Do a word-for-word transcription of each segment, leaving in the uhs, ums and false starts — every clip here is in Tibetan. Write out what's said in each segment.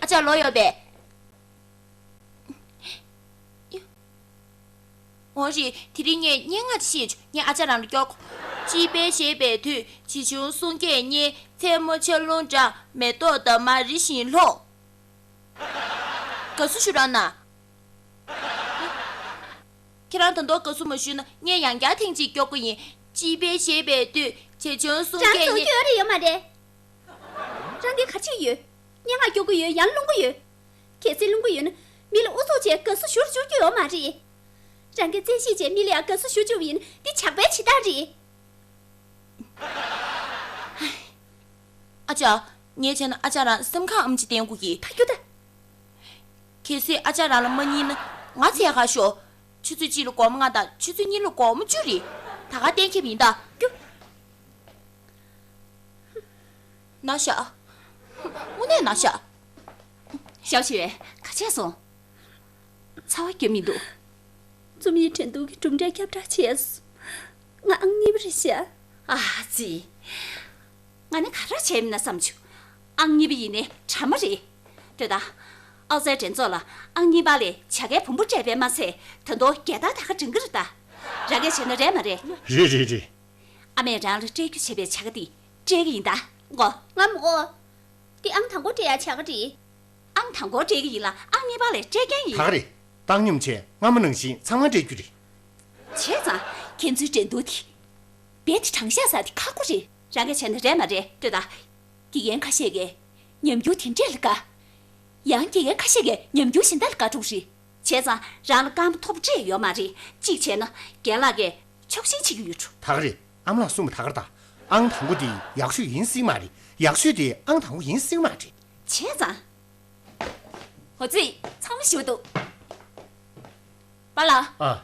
ཅག་ལོག་ཡོད་པས། འོ་རེད། དེ་རིང་ངས་སྙན་ངག་ཅིག་བཤད་བྱུང་། ངས་ཨ་ཅག་རང་ལ་སྐྱོར་གོ། དཔྱིད་དཔལ་བཞད་པའི་དུས། བྱིའུ་ཆུང་གསུང་སྐད་སྙན། མཚན་མོ་ཆར་རླུང་འགྲོ། མེ་ཏོག་འདབ་མ་རིད་བཞིན་ལྷུང་། དགའ་བསུ་ཞུ་རོགས་གནང་། ཁྱེད་རང་ད་དུང་དགའ་བསུ་མ་ཞུས་ན་ངས་ཡང་བསྐྱར་ཐེངས་གཅིག་སྐྱོར་གི་ཡིན། དཔྱིད་དཔལ་བཞད་པའི་དུས། བྱིའུ་ཆུང་གསུང་སྐད་སྙན། རང་ཚོ་སྐྱོར་ཡོད་རེད་ཡོད་མ་རེད། རང་གིས་ག་རེ་བྱེད་ཀྱི་ཡོད། སྙན་ངག་སྐྱོར་གྱི་ཡོད། ཡང་སློང་གི་ཡོད། གལ་སྲིད་སློང་གི་ཡོད་ན། མི་ལ་ཨུ་ཚུགས་བྱས་དགའ་བསུ་ཞུ་རུ་འཇུག་རྒྱུ་ཡོད་མ་རེད། རང་གིས་བཙན་ཤེད་བྱས་མི་ལ་ཡང་དགའ་བསུ་ཞུ་བཅུག་པ་ཡིན་ན་འདི་ཇག་པའི་བྱེད་སྟངས་རེད། ཨ་ཅག་ངས་བྱས་ན་ཨ་ཅག་རང་སེམས་ཁམས་ཨེམ་ཆི་བསྟེན་དགོས་ཀྱི། ཕ་རྒྱུགས་ད། གལ་སྲིད་ཨ་ཅག་རང་ལ་མ་ཉན་ན་ང་འཚོལ་ག་ཤོག། ཆུ་ཚོད་གཅིག་ལ་སྒོར་མོ་ལྔ་དང་ཆུ་ཚོད་གཉིས་ལ་སྒོར་མོ་བཅུ་རེད། ད་ག་གཏན་འཁེལ་བ་ཡིན་ད། རྒྱུགས། ན་ཤག་དངོས་གནས་ན་ཤག་ཞའོ་ཞུས། ག་བྱས་སོང་། ཚ་བ་རྒྱབ་མི་འདུག་རྩོམ་ཡིག་འགྲན་བསྡུར་གྱི་གྲུབ་འབྲས་ཁྱབ་བསྒྲགས་བྱས་སོང་། ང་ཨང་གཉིས་པ་རེད་ཤག་ཨ་ཙི། ང་ནི་ག་རེ་བྱས་མིན་ན་བསམ་བྱུང་། ཨང་གཉིས་པ་ཡིན་ནའི་དྲ་མ་རེད། ལྟོས་དང་། ཨའོ་ཙའི་འགྲན་ཚོགས་ལ་ཨང་གཉིས་པ་ལས་བྱ་དགའི་བུམ་པ་སྤྲད་པས་མ་ཚད། ད་དུང་རྒྱལ་དར་ད་ག་སྒྲེང་གི་རེད་ད། རང་གིས་བྱས་ན་རེད་མ་རེད། རེད་རེད་རེད། ཨ་མས་རང་ལ་སྤྲད་རྒྱུ་བྱས་པའི་བྱ་དགའ་དེ་སྤྲད་ཀྱི་ཡིན་ད། ངོ་། ང་མི་དགོས། འདི་ཨང་དང་པོ་སྤྲད་ཡག་བྱ་དགའ་རེད། ཨང་དང་པོ་སྤྲད་ཀྱི་ཡིན་ལ་ཨང་གཉིས་པ་ལས་སྤྲད་མཁན་ཡིན། ད་ག་རེད། བཏང་སྙོམས་བྱས་སྔ་མོ་ནང་བཞིན་ཚང་མ་སྤྲད་རྒྱུ་རེད། བྱས་ཙང་ཁྱེད་ཚོའི་འགྲན་བསྡུར་དེ། རྦད་དེ་དྲང་བཞག་ས་དེ་ཁག་པོ་རེད། རང་གིས་བྱས་ན་རེད་མ་རེད། ལྟོས་དང་། དགེ་རྒན་ཁ་ཤས་ཀྱིས་ཉམས་འགྱུར་དེ་འདྲས་ལ་དགའ། ཡང་དགེ་རྒན་ཁ་ཤས་ཀྱིས་ཉམས་འགྱུར་གཞན་དག་ལ་དགའ་འགྲོ་གི་རེད། བྱས་ཙང་རང་ལ་སྐར་མ་མཐོ་པོ་སྤྲད་ཡོད་མ་རེད། གཅིག་བྱས་ན་རྒན་ལགས་ཀྱིས་ཕྱོགས་ཞེན་བྱེད་ཀྱི་ཡོད་འགྲོ། ད་ག་རེད། ཨ་མ་ལགས་གསུངས་པ་ད་ག་རེད་ད། ཨང་དང་པོ་དེ་ཡག་ཤོས་ཡིན་སྲིད་མ་རེད། ཡག་ཤོས་དེ་ཨང་དང་པོ་ཡིན་སྲིད་མ་རེད། བྱས་ཙང་། འོ་ཙི། ཚང་མ་ཞུ་འདུག་པཱ་ལགས། ཨ།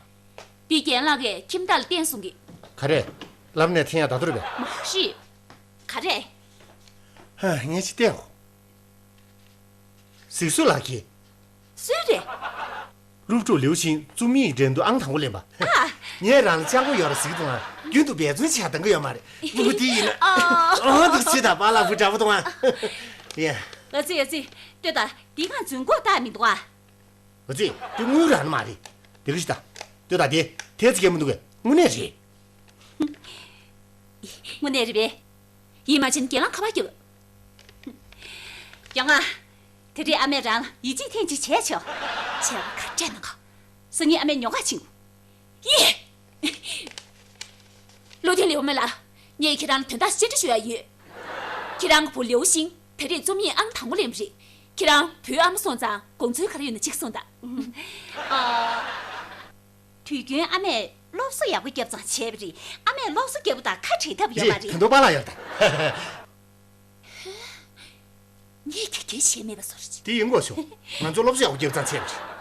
འདི་རྒན་ལགས་ཀྱིས་ཁྱིམ་བདག་ལ་བསྟན་གསུང་གི། ག་རེ། བསླབ་གནས་འཐེན་ཡག་ད་དུ་རེད་པས། མ་རེད། ག་རེ། ཧ། ངས་ཅིག་བལྟས་འོ། གཟིགས་སོ་ལགས་ཀྱིས། སུས་རེད། སློབ་ཕྲུག་ལིའུ་ཤིན་རྩོམ་ཡིག་འགྲན་བསྡུར་ཨང་དང་པོ་ལེན་པ། ཨ། ངས་རང་ལ་ལྕགས་པོ་ཡོད་ར་གཟིགས་འདུག་ཨ། རྒྱུན་དུ་འབད་བརྩོན་བྱས་དང་གི་ཡོད་མ་རེད། སྤུ་གུ་དེ་ཡིན་ན། ཨ། ཨ་འདུག་ཅི་ད་པཱ་ལགས་བུ་འདྲ་པོ་འདུག་ཨ། ཡ། ཨ་ཙི་ཨ་ཙི། ལྟོས་དང་འདི་གང་རྫུན་གོ་ད་མི་འདུག་ཨ། ཨ་ཙི། དེ་དངུལ་རང་མ་རེད། དེ་གི་ཤི་ད། ལྟོས་ད་དེ། དེ་ཙི་གེ་མི་འདུག་གས། དངོས་གནས་རེད། དངོས་གནས་རེད་པས། ཡིད་མ་ཆེས་ན་རྒན་ལགས་ཁ་པར་རྒྱབ། རྒན་ལགས། དེ་རིང་ཨ་མས་རང་ལ་ཡིད་ཆེས་ཐེངས་གཅིག་བྱས་ཆོག་བྱས་པ་ག་སྤྲད་ན་ག་སང་ཉིན་ཨ་མས་ཉོ་ག་ཕྱིན། ཡེ། བློ་མཐུན་ལིའུ་མེ་ལགས། ངས་ཁྱེད་རང་ལ་དོན་དག་ཅིག་བཅར་འདྲི་ཞུ་ཡ་ཡོད། ཁྱེད་རང་གི་བུ་ལིའུ་ཤིང་ད་རེས་རྩོམ་ཡིག་ཨང་དང་པོ་ལེན་པ་རེད། ཁྱེད་རང་བུའི་ཨ་མ་སོང་ཙང་དགོངས་ཚུལ་ག་རེ་ཡོད་ན་གཅིག་གསུངས་དང་། ཨ། དུས་རྒྱུན་ཨ་མས་སློབ་གསོ་ཡག་པོ་བརྒྱབ་ཙང་བྱས་པ་རེད། ཨ་མས་སློབ་གསོ་རྒྱག་པ་དང་ཁ་བྲལ་ཐབས་ཡོད་མ་རེད། རེད། ད་དུང་པཱ་ལགས་ཡོད་ད། ངས་ག་གེ་བྱས་མེད་པ་བཟོ་འདྲ་ཅིག་དེ་ཡིན་དགོས་བྱུང་། ང་ཚོ་སློབ་གསོ་ཡག་པོ་བརྒྱབ་ཙང་བྱས་པ་རེད།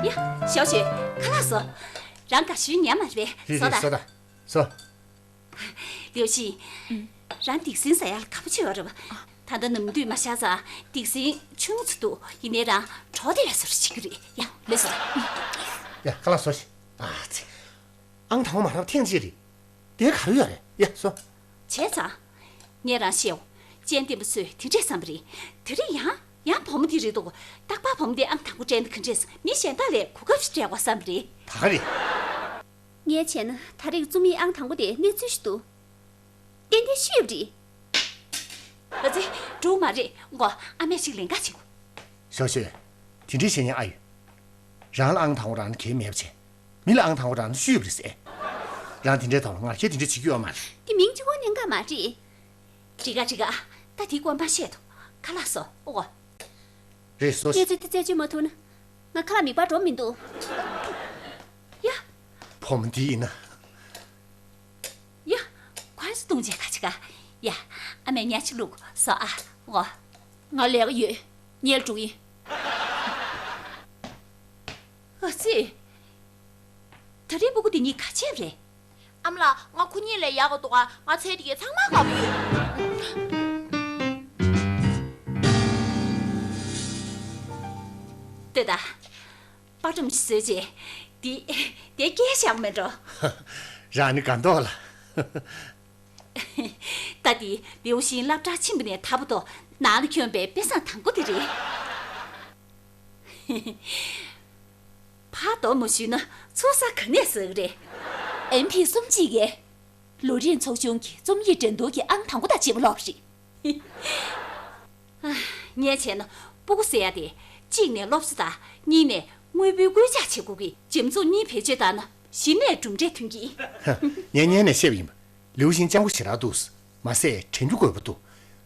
ཡ། ཞའོ་ཞུས། ཁ་ལག་བཟོ། རང་དགའ་ཤོས་ཉལ་མ་རེད་པས། རེད་བཟོ་རེད། ད། བཟོ་ད། བཟོ། ལིའུ་ཤིང་། ཨུམ། རང་སྡིག་སྲིན་ཟ་ཡག་ལ་དགའ་པོ་བྱེད་ཡོད་རེད་པ། ད་ལྟ་ནམ་དུས་མ་ཤར་ཙང་སྡིག་སྲིན་ཆུང་ཙམ་འདུག་ཡིན་ནའི་རང་གྲོགས་དེ་བས་སོར་ཞིག་གི་རེད། ཡ། ལོས་སོ། ཡ། ཁ་ལག་བཟོ་ཞིག་ཨ་ཙི། ཨང་དང་པོ་མ་རག་ཐེངས་གཅིག་རེད། དེ་ག་རེ་ཡོད་རེད། ཡ། བཟོ། བྱས་ཙང་། ངས་རང་བཤད་འོ། སྤྱན་བརྟན་པ་ཚོས་དེ་འདྲས་བསམ་པ་རེད། དེ་རིང་ཡང་ཡང་བུ་མོ་དེ་རེད་འདུག་རྟག་པར་བུ་མོ་དེ་ཨང་དང་པོ་སྤྲད་ན་ག་འདྲས་སོང་། མི་གཞན་དག་ལས་གོ་སྐབས་ཤིག་སྤྲད་དགོས་བསམ་པ་རེད། ད་ག་རེད། ངས་བྱས་ན་ད་རེས་རྩོམ་ཡིག་ཨང་དང་པོ་དེ་གནས་ཚུལ་ཞིག་འདུག་ཏན་ཏན་ཤེས་ཡོད་རེད། ཨ་ཙི། འགྲོ་མ་རེད། མགོ་ཨ་མས་ཞིག་ལེན་ག་བྱེད་དགོས། ཞའོ་ཞུས། དེ་འདྲའི་བཤད་ཉན་ཨ་ཡོད། རང་ལ་ཨང་དང་པོ་རག་ན་གལ་མེད་པ་བྱས། མི་ལ་ཨང་དང་པོ་རག་ན་ཤེས་ཡོད་རེད་ཟེར། རང་དེ་འདྲའི་ཐོག་ལ་ང་ཁྱེད་དེ་འདྲ་བྱེད་རྒྱུ་ཡོད་མ་རེད། དེ་མིང་གཅིག་པོ་ཉན་ག་མ་རེད། འགྲིག་ག་འགྲིག་ག་ད་དེའི་སྐོར་མ་བཤད་དོ། ཁ་ལག་བཟོ། ཨོ། རེད་སོ། ཁྱེད་ཚོས་དེ་རྩད་གཅོད་མ་ཐུབ་ན། ང་ཁ་ལག་མིད་པར་འགྲོ་མི་འདུག་ཡ། བུ་མོ་འདི་ཡིན་ན། ཡ། ཁོ་རང་ཚོ་བཏུང་བྱས་ཁ་ཅིག་ག་ཡ། ཨ་མས་ཉལ་ཆ་བླུག་སོ་ཨ། འོ། ང་ལས་ཀ་ཡོད། ཉལ་འགྲོ་ཡིན། ཨ་ཙི། ད་རེས་སྤུ་གུ་འདི་གཉིས་ག་བྱས་པ་རེད། ཨ་མ་ལགས། ང་ཁོ་གཉིས་ལས་ཡག་ག་འདུག་ག་ང་ཚལ་དེ་གས་ཚང་མ་དགའ་པོ་ཡོད། ལྟོས་དང་། པར་སྒྲོམ་ཞིག་བཟོས་རྗེས། འདི། དེ་སྐྱེལ་བཞག་མེད་འགྲོ། རང་ནི་དགའ་མདོག་ལ། ད་དེ་ལིའུ་ཤིན་སློབ་གྲྭར་ཕྱིན་པ་ནས་ད་བར་དུ་ནང་ལ་ཁྱོན་པའི་དཔེ་བཟང་དང་པོ་དེ་རེད། ཕར་དོ་མ་ཞུས་ན་ཚུར་ས་ག་ནས་ཟ་གི་རེད། ཨེམ་ཕི་གསུམ་གཅིག་གིས་ལོ་རིན་ཚོགས་ཆུང་གི་རྩོམ་ཡིག་འགྲན་བསྡུར་གྱི་ཨང་དང་པོ་དང་བརྗེ་པོ་ལོག་རེད། ངས་བྱས་ན་སྤུ་གུ་ཟེར་ཡ་དེ་གཅིག་ནས་སློབ་གསོ་དང་གཉིས་ནས་དངོས་པོའི་སྐུལ་ལྕག་བྱེད་དགོས་ཀྱི་འཇམ་རྩུབ་གཉིས་བེད་སྤྱོད་བཏང་ན་གཞི་ནས་གྲུབ་འབྲས་ཐོན་གྱི། ངས་སྔོན་ནས་བཤད་པ་ཡིན་པ། ལིའུ་ཤིན་སྤྱང་པོ་ཞེ་དྲག་འདུག་མ་ཟད་དྲན་རྒྱུ་དགོས་པ་འདུག་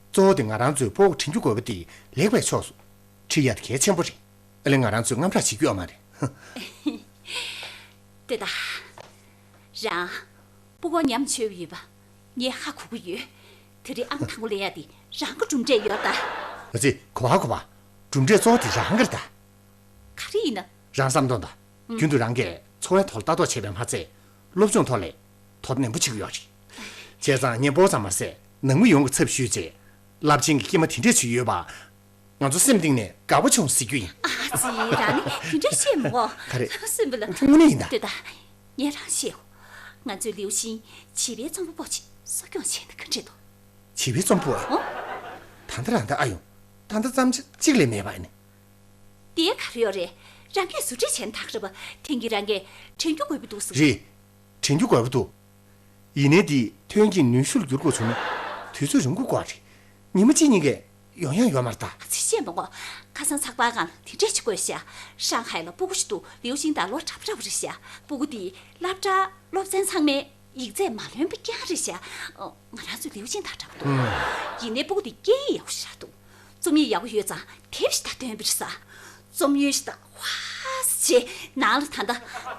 གཙོ་བོ་དེ་ང་རང་ཚོས་སྤོ་བོ་དྲན་རྒྱུ་དགོས་པ་དེ་ལེགས་པའི་ཕྱོགས་སུ་ཁྲིད་ཡ་དེ་གལ་ཆེན་པོ་རེད། ཨ་ལེ་ང་རང་ཚོས་དངངས་སྐྲག་བྱེད་རྒྱུ་ཡོད་མ་རེད། དེ་ད། རང་། སྤུ་གུ་ཉམ་ཆོད་ཡོད་པ། ངས་ཧ་གོ་གི་ཡོད། དེ་རིང་ཨང་དང་པོ་ལེན་ཡ་དེ་རང་གི་གྲུབ་འབྲས་ཡོད་ད། མ་ཚད་གོ་བ་གོ་བ། གྲུབ་འབྲས་གཙོ་བོ་དེ་རང་གི་རེད་ད། ག་རེ་ཡིན་ན། རང་བསམ་གཏོང་དང་། རྒྱུན་དུ་རང་གིས་འཚོ་བའི་ཐོག་ལ་ལྟ་རྟོག་བྱས་པས་མ་ཚད། སློབ་སྦྱོང་ཐོག་ལས་དོ་ནན་པོ་བྱེད་ཀྱི་ཡོད་རེད། བྱས་ཙང་ངས་སྤོ་ཙམ་མ་ཟད་ནང་མི་ཡོངས་ཀྱི་ཚབ་ཞུས་རྗེས། རླབས་ཆེན་གྱི་སྐྱེས་མ་དེ་འདྲས་ཅིག་ཡོད་པ། ང་ཚོ་སེམས་གཏིང་ནས་དགའ་པོ་བྱུང་ཟེར་རྒྱུ་ཡིན། ཨ་ཙི། རང་ནི་དེ་འདྲས་བཤད་མི་དགོས། ག་རེ། སེམས་པ་ལ། དངོས་གནས་ཡིན་ད། ལྟོས་དང་། ངས་རང་བཤད་འོ། ང་ཚོའི་ལིའུ་ཤིན་བྱིས་པའི་རྩོམ་པ་པོ་ཅིག་གསོ་སྐྱོང་བྱས་ན་ག་འདྲས་འདུག་བྱིས་པའི་རྩོམ་པ་པོ། ཨོ། ད་ལྟ་རང་ད་ཨ་ཡོང་། ད་ལྟ་ཙམ་ཅིག་ལས་མེད་པ་ནི། དེ་ག་རེ་ཡོད་རེད། རང་གིས་ཟུར་ཁྲིད་བྱས་ན་ད་ག་རེད་པ། དེང་གི་རང་གིས་དྲན་རྒྱུ་དགོས་པ་འདུག་ཟེར། རེད། དྲན་རྒྱུ་དགོས་པ་འདུག་ཡིན་ནའི་འདི་ཐོན་སྐྱེད་ནུས་ཤུགས་ལ་འགྱུར་དགོས་བྱུང་ན་དུས་ཚོད་རིང་པོ་འགོར་བ་རེད། ཉི་མ་གཅིག་གཉིས་ཀས་ཡོང་ཡག་ཡོད་མ་རེད་ད། ཨ་ཙི། བཤད་མ་དགོས། ཁ་སང་ཚགས་པར་སྒང་ལ་དེ་འདྲས་ཅིག་བཀོད་ཤག་ཧྲང་ཧའེ་ལ་སྤུ་གུ་ཞིག་འདུག་ལིའུ་ཤིན་དང་ལོ་འདྲ་པོ་འདྲ་པོ་རེད་ཤག་སྤུ་གུ་དེས་སློབ་གྲྭ་སློབ་ཚན་ཚང་མའི་ཡིག་ཚད་མ་ལོན་པ་རྐྱང་རེད་ཤག་ཨ། ང་རང་ཚོའི་ལིའུ་ཤིན་དང་འདྲ་པོ་འདུག་ཡིན་ནའི་སྤུ་གུ་དེ་སྐད་ཡིག་ཡག་པོ་ཞེ་དྲག་འདུག་རྩོམ་ཡིག་ཡག་པོ་ཡོད་ཙང་དེབ་ཞིག་ད་འདོན་པ་རེད་ཤག་རྩོམ་ཡོན་ཞིག་ད་ཝ་ཟེར་བྱས་ནང་ལ་ད་ལྟ་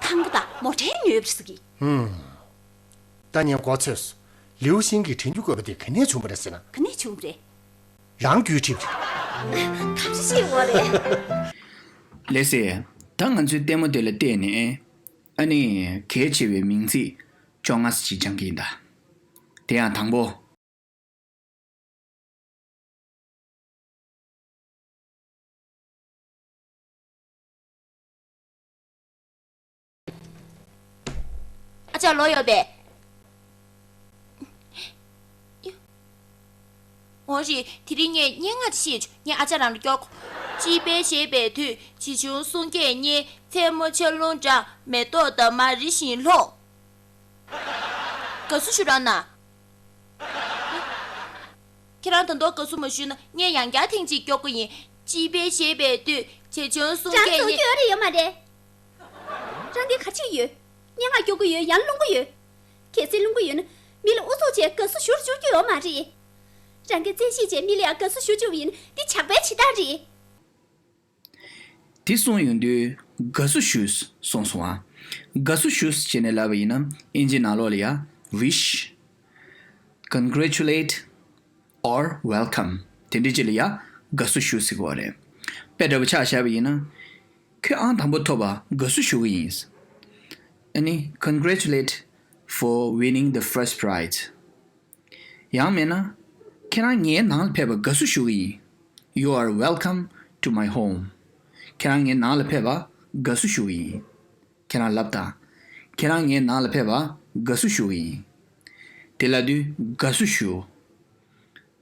ཐང་ག་དང་མོ་ཊའི་ཉོས་པ་རེད་ཟེར་གི། ཧུམ། ད་ངས་མགོ་ཚོས་སོང་། ལིའུ་ཤིན་གྱིས་དྲན་རྒྱུ་དགོས་པ་དེ་ག་ནས་བྱུང་བ་རེད་ཟེར་ན། ག་ནས་བྱུང་བ་རེད། རང་རྒྱུད་ཁྲིད་པ་རེད། ག་རེ་བཤད་ཡོད་རེད། ལགས་སེ། ད་ང་ཚོའི་ལྟད་མོ་དེ་ལ་བལྟས་ནས། ཨ་ནི་གལ་ཆེ་བའི་མིང་ཚིག་བཅོ་ལྔ་ཙམ་ཅིག་སྦྱང་གི་ཡིན་ད། དེ་ཡང་དང་པོ། ཨ་ཅག་ལོག་ཡོད་པས། འོ་རེད། དེ་རིང་ངས་སྙན་ངག་ཅིག་ཤེས་བྱུང་། ངས་ཨ་ཅག་རང་ལ་སྐྱོར་གོ། དཔྱིད་དཔལ་བཞད་པའི་དུས། བྱིའུ་ཆུང་གསུང་སྐད་སྙན། མཚན་མོ་ཆར་རླུང་འགྲངས། མེ་ཏོག་འདབ་མ་རི་བཞིན་ལྷུང་། དགའ་བསུ་ཞུ་རོགས་གནང་། ཁྱེད་རང་ད་དུང་དགའ་བསུ་མ་ཞུས་ན་ངས་ཡང་བསྐྱར་ཐེངས་གཅིག་སྐྱོར་གི་ཡིན། དཔྱིད་དཔལ་བཞད་པའི་དུས། བྱིའུ་ཆུང་གསུང་སྐད་སྙན། རང་ཚོ་སྐྱོར་ཡོད་མ་རེད། རང་གིས་ག་རེ་བྱེད་ཀྱི་ཡོད། སྙན་ངག་སྐྱོར་གྱི་ཡོད། ཡང་སློང་གི་ཡོད། གལ་སྲིད་སློང་གི་ཡོད་ན་མི་ལ་ཨུ་ཚུགས་བྱས་དགའ་བསུ་ཞུ་རུ་འཇུག་རྒྱུ་ཡོད་མ་རེད། རང་གིས་བཙན་ཤེད་བྱས་མི་ལ་ཡང་དགའ་བསུ་ཞུ་བཅུག་པ་ཡིན་ན་འདི་ཇག་པའི་བྱེད་སྟངས་རེད། དེ་གསུངས་ཡོང་དུས་དགའ་བསུ་ཞུ་གསུངས་སོང་ཨ། དགའ་བསུ་ཞུ་ཟེར་ནས་ལབ་པ་ཡིན་ན་ཨིན་ཇི་ནང་ལོགས་ལ་ཡ། wish, congratulate or welcome དེ་འདྲ་ཅིག་ལ་ཡ་དགའ་བསུ་ཞུ་ཟེར་གི་ཡོད་རེད། དཔེ་འདྲ་པོ་ཆ་བཞག་པ་ཡིན་ན། ཁྱོད་ཨང་དང་པོ་ཐོབ་པ་དགའ་བསུ་ཞུ་གི་ཡིན། ཨ་ནི། congratulate for winning the first prize. ཡང་མིན་ན། ཁྱེད་རང་ངའི་ནང་ལ་ཕེབས་པ་དགའ་བསུ་ཞུ་གི་ཡིན། You are welcome to my home. ཁྱེད་རང་ངའི་ནང་ལ་ཕེབས་པ་དགའ་བསུ་ཞུ་གི་ཡིན། ཁྱེད་རང་ལབ་དང་། ཁྱེད་རང་ངའི་ནང་ལ་ཕེབས་པ་དགའ་བསུ་ཞུ་གི་ཡིན། དེ་ལབ་དུས་དགའ་བསུ་ཞུ།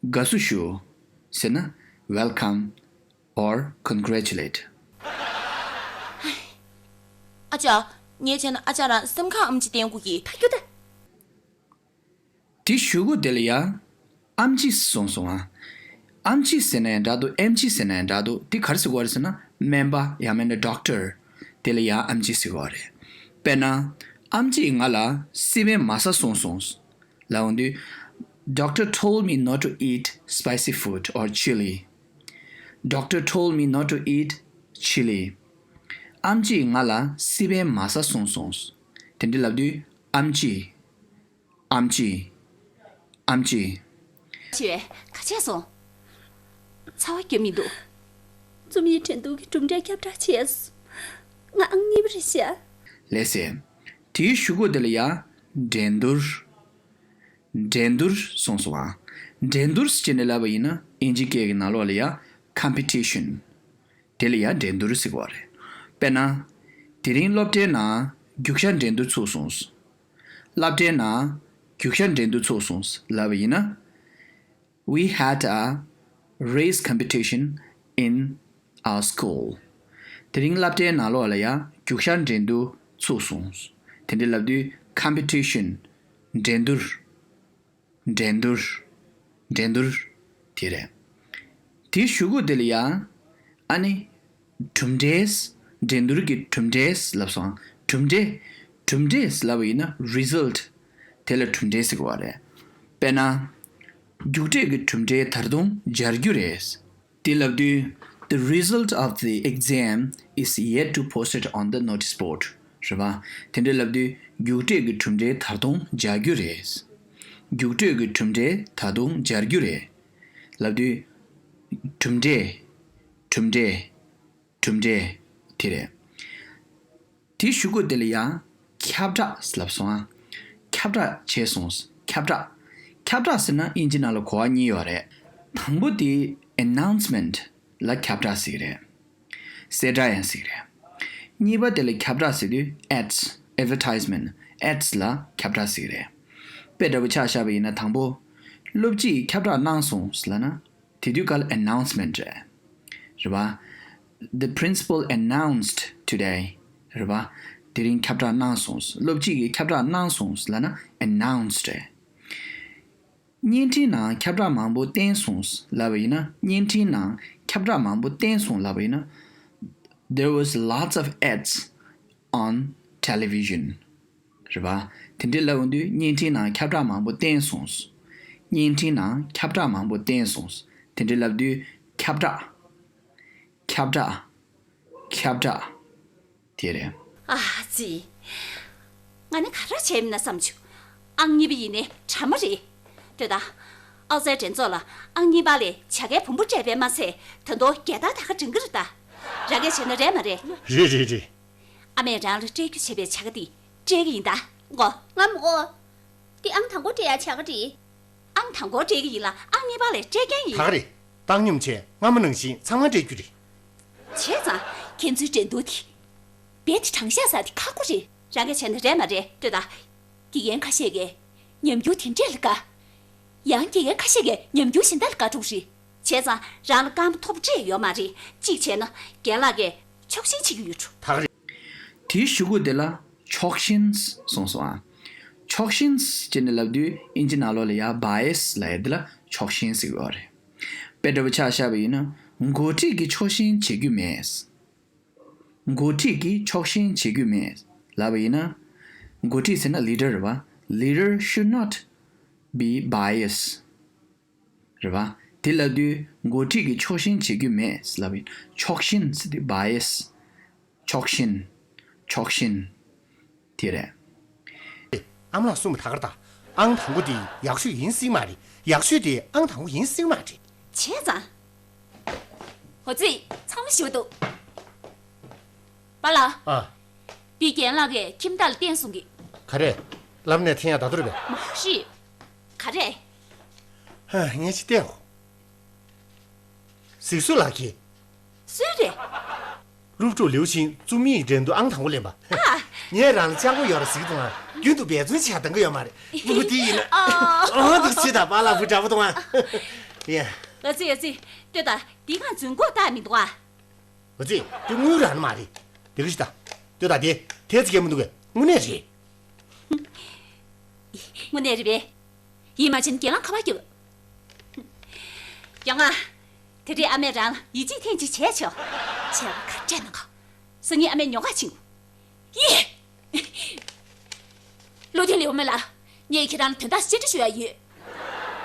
དགའ་བསུ་ཞུ། ཟེར་ན། welcome or congratulate. ཨ་ཅག་ངས་བྱས་ན་ཨ་ཅག་རང་སེམས་ཁམས་ཨེམ་ཆི་བསྟེན་དགོས་ཀྱི། ད་རྒྱུ་ད། དེ་ཞུ་སྒོ་དེ་ལ་ཡ། ཨེམ་ཆི་གསུངས་སོང་ཨ། ཨེམ་ཆི་ཟེར་ན་ཡང་འདྲ་འདུག་ཨེམ་ཆི་ཟེར་ན་ཡང་འདྲ་འདུག་དེ་ག་རེ་ཟེར་དགོས་རེད་ཟེར་ན་སྨན་པ་ཡང་མིན་ན་ཌོག་ཊར། དེ་ལ་ཡ་ཨེམ་ཆི་ཟེར་དགོས་རེད། དཔེར་ན། ཨེམ་ཆིས་ང་ལ་སི་པན་མ་ཟ་གསུངས་སོང་། ལབ་འོང་དུས། Doctor told me not to eat spicy food or chili. Doctor told me not to eat chili. ཨེམ་ཆིས་ང་ལ་སི་པན་མ་ཟ་གསུངས་སོང་། དེ་འདྲ་ལབ་དུས་ཨེམ་ཆི། ཨེམ་ཆི། ཨེམ་ཆི། ཆེ་བས་ག་བྱས་སོང་། ཚ་བ་རྒྱབ་མི་འདུག་རྩོམ་ཡིག་འགྲན་བསྡུར་གྱི་གྲུབ་འབྲས་ཁྱབ་བསྒྲགས་བྱས་སོང་། ང་ཨང་གཉིས་པ་རེད་ཤག་ལགས་སེ། དེའི་གཞུག་གུ་དེ་ལ་ཡ། འགྲན་བསྡུར། འགྲན་བསྡུར་གསུངས་སོང་ཨ། འགྲན་བསྡུར་ཟེར་ནས་ལབ་པ་ཡིན་ན་ཨིན་ཇི་སྐད་ཀྱི་ནང་ལོགས་ལ་ཡ། competition། དེ་ལ་ཡ་འགྲན་བསྡུར་ཟེར་གི་ཡོད་རེད། དཔེར་ན། དེ་རིང་སློབ་གྲྭའི་ནང་རྒྱུག་ཤར་འགྲན་བསྡུར་ཚུགས་སོང་། སློབ་གྲྭའི་ནང་ རྒྱུག་ཤར་འགྲན་བསྡུར་ཚུགས་སོང་ལབ་པ་ཡིན་ན། We had a race competition in our school. དེ་རིང་སློབ་གྲྭའི་ནང་ལོགས་ལ་ཡ་རྒྱུག་ཤར་འགྲན་བསྡུར་ཚུགས་སོང་། དེ་འདྲ་ལབ་དུས་competition། འགྲན་བསྡུར། འགྲན་བསྡུར། འགྲན་བསྡུར། དེ་རེད། དེའི་གཞུག་གུ་དེ་ལ་ཡ། ཨ་ནི། གྲུབ་འབྲས། འགྲན་བསྡུར་གྱི་གྲུབ་འབྲས་ལབ་སོང་། གྲུབ་འབྲས། གྲུབ་འབྲས་ལབ་པ་ཡིན་ན་result། དེ་ལ་གྲུབ་འབྲས་ཟེར་གྱི་ཡོད་རེད། དཔེར་ན། རྒྱུགས་སྤྲོད་ཀྱི་གྲུབ་འབྲས་ད་དུང་སྦྱར་རྒྱུ་རེད། དེ་ལབ་དུས། The result of the exam is yet to posted on the notice board. རེད་པ། དེ་འདྲ་ལབ་དུས་རྒྱུགས་སྤྲོད་ཀྱི་གྲུབ་འབྲས་ད་དུང་སྦྱར་རྒྱུ་རེད། རྒྱུགས་སྤྲོད་ཀྱི་གྲུབ་འབྲས་ད་དུང་སྦྱར་རྒྱུ་རེད། ལབ་དུས། གྲུབ་འབྲས། གྲུབ་འབྲས། གྲུབ་འབྲས། དེ་རེད། དེའི་གཞུག་གུ་དེ་ལ་ཡང་ཁྱབ་བསྒྲགས་ལབ་སོང་ཨ། ཁྱབ་བསྒྲགས་བྱས་སོང་། ཁྱབ་བསྒྲགས། ཁྱབ་བསྒྲགས་ཟེར་ན་དབྱིན་ཇི་ནང་ལ་གོ་བ་གཉིས་ཡོད་རེད། དང་པོ་དེ་announcement ལ་ཁྱབ་བསྒྲགས་ཟེར་གི་རེད། གསལ་བསྒྲགས་ཡང་ཟེར་གི་རེད། གཉིས་པ་དེ་ལ་ཁྱབ་བསྒྲགས་ཟེར་དུས་ads advertisement ads ལ་ཁྱབ་བསྒྲགས་ཟེར་གི་རེད། དཔེ་འདྲ་པོ་ཆ་བཞག་པ་ཡིན་ན་དང་པོ། སློབ་སྤྱིས་ཁྱབ་བསྒྲགས་གནང་སོང་ལབ་ན། དེ་དུས་སྐབས་ལ་announcement རེད། རེད་པ། The principal announced today. རེད་པ། དེ་རིང་ཁྱབ་བསྒྲགས་གནང་སོང་། སློབ་སྤྱི་གིས་ཁྱབ་བསྒྲགས་གནང་སོང་ལབ་ན་announced རེད། བརྙན་འཕྲིན་ནང་ཁྱབ་བསྒྲགས་མང་པོ་བསྟན་སོང་ལབ་པ་ཡིན་ན། བརྙན་འཕྲིན་ནང་ཁྱབ་བསྒྲགས་མང་པོ་བསྟན་སོང་ལབ་པ་ཡིན་ན། There was lots of ads on television. རེད་པ། དེ་འདྲའི་ལབ་ཡོང་དུས་བརྙན་འཕྲིན་ནང་ཁྱབ་བསྒྲགས་མང་པོ་བསྟན་སོང་། བརྙན་འཕྲིན་ནང་ཁྱབ་བསྒྲགས་མང་པོ་བསྟན་སོང་། དེ་འདྲའི་ལབ་དུས་ཁྱབ་བསྒྲགས། ཁྱབ་བསྒྲགས། ཁྱབ་བསྒྲགས། དེ་རེད། ཨ་ཙི། ང་ནི་ག་རེ་བྱས་མིན་ན་བསམ་བྱུང་། ཨང་གཉིས་པ་ཡིན་ནའི་དྲ་མ་རེད། ལྟོས་དང་། ཨའོ་ཙའི་འགྲན་ཚོགས་ལ་ཨང་གཉིས་པ་ལས་བྱ་དགའི་བུམ་པ་སྤྲད་པས་མ་ཚད་ད་དུང་རྒྱལ་དར་དར་ཁ་སྒྲེང་གི་རེད་ད། རང་གིས་བྱས་ན་རེད་མ་རེད། རེད་རེད་རེད། ཨ་མས་རང་ལ་སྤྲད་རྒྱུ་བྱས་པའི་བྱ་དགའ་དེ་སྤྲད་ཀྱི་ཡིན་ད། ངོ་། ང་མི་དགོས། འདི་ཨང་དང་པོ་སྤྲད་ཡ་བྱ་དགའ་རེད། ཨང་དང་པོ་སྤྲད་ཀྱི་ཡིན་ལ་ཨང་གཉིས་པ་ལས་སྤྲད་མཁན་ཡིན། ད་ག་རེད། བཏང་སྙོམས་བྱས་སྔ་མ་ནང་བཞིན་ཚང་མ་སྤྲད་རྒྱུ་རེད། བྱས་ཙང་ཁྱེད་ཚོའི་འགྲན་བསྡུར་དེ། རྦད་དེ་དྲང་བཞག་ཟེར་དེ་ཁག་པོ་རེད། རང་གིས་བྱས་ན་རེད་མ་རེད་ལྟོས་དང་། དགེ་རྒན་ཁ་ཤས་ཀྱིས་ཉམས་འགྱུར་དེ་འདྲས་ལ་དགའ། ཡང་དགེ་རྒན་ཁ་ཤས་ཀྱིས་ཉམས་འགྱུར་གཞན་དག་ལ་དགའ་འགྲོ་གི་རེད། བྱས་ཙང་རང་ལ་སྐར་མ་མཐོ་པོ་སྤྲད་ཡོད་མ་རེད། གཅིག་བྱས་ན་རྒན་ལགས་ཀྱིས་ཆོག་ཤེས་བྱེད་ཀྱི་ཡོད་འགྲོ། ད་ག་རེད། དེའི་གཞུག་གུ་དེ་ལ་ཆོག་ཤེས་གསུངས་སོང་ཨ། ཆོག་ཤེས་ཅེས་ནས་ལབ་དུས་དབྱིན་ཇི་ནང་ལོགས་ལ་ཡ་bias ལབ་ཡ་དེ་ལ་ཆོག་ཤེས་ཟེར་གྱི་ཡོད་རེད། དཔེ་འདྲ་པོ་ཆ་བཞག་པ་ཡིན་ན་འགོ་ཁྲིད་ཀྱིས་ཆོག་ཤེས་བྱེད་རྒྱུ་མེད། འགོ་ཁྲིད་ཀྱིས་ཆོག་ཤེས་བྱེད་རྒྱུ་མེད་ལབ་པ་ཡིན་ན། འགོ་ཁྲིད་ཟེར་ན་leader རེད་པ། Leader should not be biased. རེད་པ། དེ་ལབ་དུས་འགོ་ཁྲིད་ཀྱིས་ཆོག་ཤེས་བྱེད་རྒྱུ་མེད་ལབ་ཡིན། ཆོག་ཤེས་ཟེར་དུས་bias། ཆོག་ཤེས། ཆོག་ཤེས། དེ་རེད། ཨ་མ་ལགས་གསུངས་པ་ད་ག་རེད་ད། ཨང་དང་པོ་དེ་ཡག་ཤོས་ཡིན་སྲིད་མ་རེད། ཡག་ཤོས་དེ་ཨང་དང་པོ་ཡིན་སྲིད་མ་རེད། བྱས་ཙང་། ཧོ་ཙི། ཚང་མ་ཞུ་འདུག་པཱ་ལགས། ཨ། པི་རྒན་ལགས་ཀྱིས་ཁྱིམ་བདག་ལ་བསྟན་གསུང་གི། ག་རེ། ལམ་ནས་འཐེན་ཡག་ད་དུ་རེད་པས། མ་རེད། ག་རེ། ཧ། ངས་ཅིག་བལྟས་འོ། གཟིགས་སུ་ལགས་ཀྱིས། སུའི་རེད། སློབ་ཕྲུག་ལིའུ་ཤིན་རྩོམ་ཡིག་འགྲན་བསྡུར་ཨང་དང་པོ་ལེན་པ། ཨ། ངས་རང་ལ་སྤྱང་པོ་ཡོད་རེད་གཟིགས་འདུག་ཨ། རྒྱུན་དུ་འབད་བརྩོན་བྱས་བཏང་གི་ཡོད་མ་རེད། སྤུ་གུ་དེ་ཡིན་ན། ཨ། ཨང་དུ་ཚུད་དང་པཱ་ལགས་བུ་འདྲ་པོ་འདུག་ཨ། ཡ། ཨ་ཙི་ཨ་ཙི། ལྟོས་དང་འདི་གང་རྫུན་གོ་བཏགས་མི་འདུག་ཨ། ཨ་ཙི། དེ་དངུལ་རང་མ་རེད། དེ་ག་ཞིག་ད། ལྟོས་དང་དེ་དེ་ཙི་གེ་མི་འདུག་གས། དངོས་གནས་རེད། དངོས་གནས་རེད་པས། ཡིད་མ་ཆེས་ན་རྒན་ལགས་ཁ་པར་རྒྱོབ། རྒན་ལགས། དེ་རིང་ཨ་མས་རང་ལ་ཡིད་ཆེས་ཐེངས་གཅིག་བྱས་ཆོག་བྱས་པ་ག་འདྲས་གནང་ག་སང་ཉིན་ཨ་མས་ཉོ་ག་ཕྱིན། ཡེ། བློ་མཐུན་ལིའུ་མེ་ལགས། ངས་ཁྱེད་རང་ལ་དོན་དག་བཅར་འདྲི་ཞུ་ཡ་ཡོད།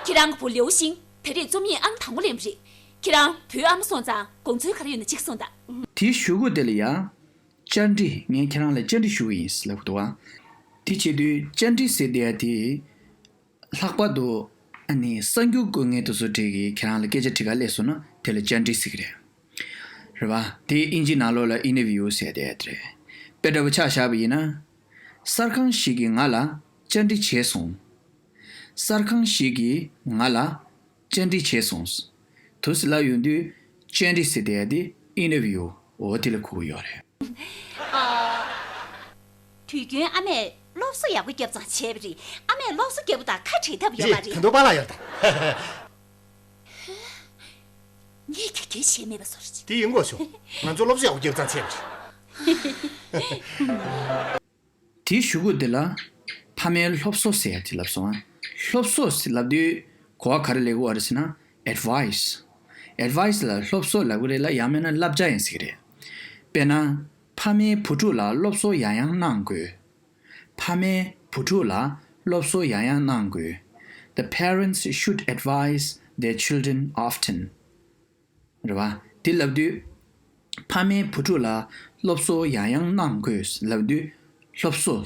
ཁྱེད་རང་གི་བུ་ལིའུ་ཤིན་ད་རེས་རྩོམ་ཡིག་ཨང་དང་པོ་ལེན་པ་རེད། ཁྱེད་རང་བུའི་ཨ་མ་སོང་ཙང་དགོངས་ཚུལ་ག་རེ་ཡོད་ན་གཅིག་གསུངས་དང་། དེའི་གཞུག་གུ་དེ་ལ་ཡ། བཅར་འདྲི། ངས་ཁྱེད་རང་ལ་བཅར་འདྲི་ཞུ་གི་ཡིན་ལབ་འདུག་ཨ། དེ་བྱེད་དུས་བཅར་འདྲི་ཟེར་བསྡད་ཡ་དེ། ལྷག་པར་དུ་ཨ་ནི་གསར་འགྱུར་བཀོད་མཁན་དེ་ཚོ་གྲས་ཀྱིས་ཁྱེད་རང་ལ་སྐད་ཆ་དྲི་ག་སླེབས་སོང་ན་དེ་ལ་བཅར་འདྲི་ཟེར་གི་རེད། རེད་པ། དེ་དབྱིན་ཇིའི་ནང་ལོགས་ལ་interview ཟེར་བསྡད་ཡ་དེ་རེད། དཔེ་འདྲ་པོ་ཆ་བཞག་པ་ཡིན་ན། གསར་ཁང་ཞིག་གིས་ང་ལ་བཅར་འདྲི་བྱས་སོང་། གསར་ཁང་ཞིག་གིས་ང་ལ་བཅར་འདྲི་བྱས་སོང་། དུ་སི་ལབ་ཡོང་དུས་བཅར་འདྲི་ཟེར་བསྡད་ཡ་དེ་interview འོ་དེ་ལ་གོ་གི་ཡོད་རེད། ཨ། དུས་རྒྱུན་ཨ་མས་ སློབ་གསོ་ཡག་པོ་བརྒྱབ་ཙང་བྱས་པ་རེད། ཨ་མས་སློབ་གསོ་རྒྱག་པོ་དང་ཁ་བྲལ་ཐབས་ཡོད་མ་རེད། ད་དུང་པཱ་ལགས་ཡོད་ད། ངས་ག་གེ་བྱས་མེད་པ་བཟོ་རེད། དེ་ཡིན་དགོས་བྱུང་། ང་ཚོ་སློབ་གསོ་ཡག་པོ་བརྒྱབ་ཙང་བྱས་པ་རེད། དེའི་གཞུག་གུ་དེ་ལ་ཕ་མའི་སློབ་གསོ་ཟེར་ཡ་དེ་ལབ་སོང་ཨ། སློབ་གསོ་ཟེར་ལབ་དུས་གོ་བ་ག་རེ་ལེན་དགོས་རེད་ཟེར་ན་advice། advice ལ་སློབ་གསོ་ལབ་ཀྱི་རེད་ལ་ཡང་མིན་ན་བསླབ་བྱ་ཡིན་ཟེར་གྱི་རེད། དཔེར་ན། ཕ་མས་བུ་ཕྲུག་ལ་སློབ་གསོ་ཡང་ཡང་གནང་དགོས། ཕ་མས་བུ་ཕྲུག་ལ་སློབ་གསོ་ཡང་ཡང་གནང་དགོས། The parents should advise their children often. རེད་བ། དེ་ལབ་དུས། ཕ་མས་བུ་ཕྲུག་ལ་སློབ་གསོ་ཡང་ཡང་གནང་དགོས་ལབ་དུས། སློབ་གསོ།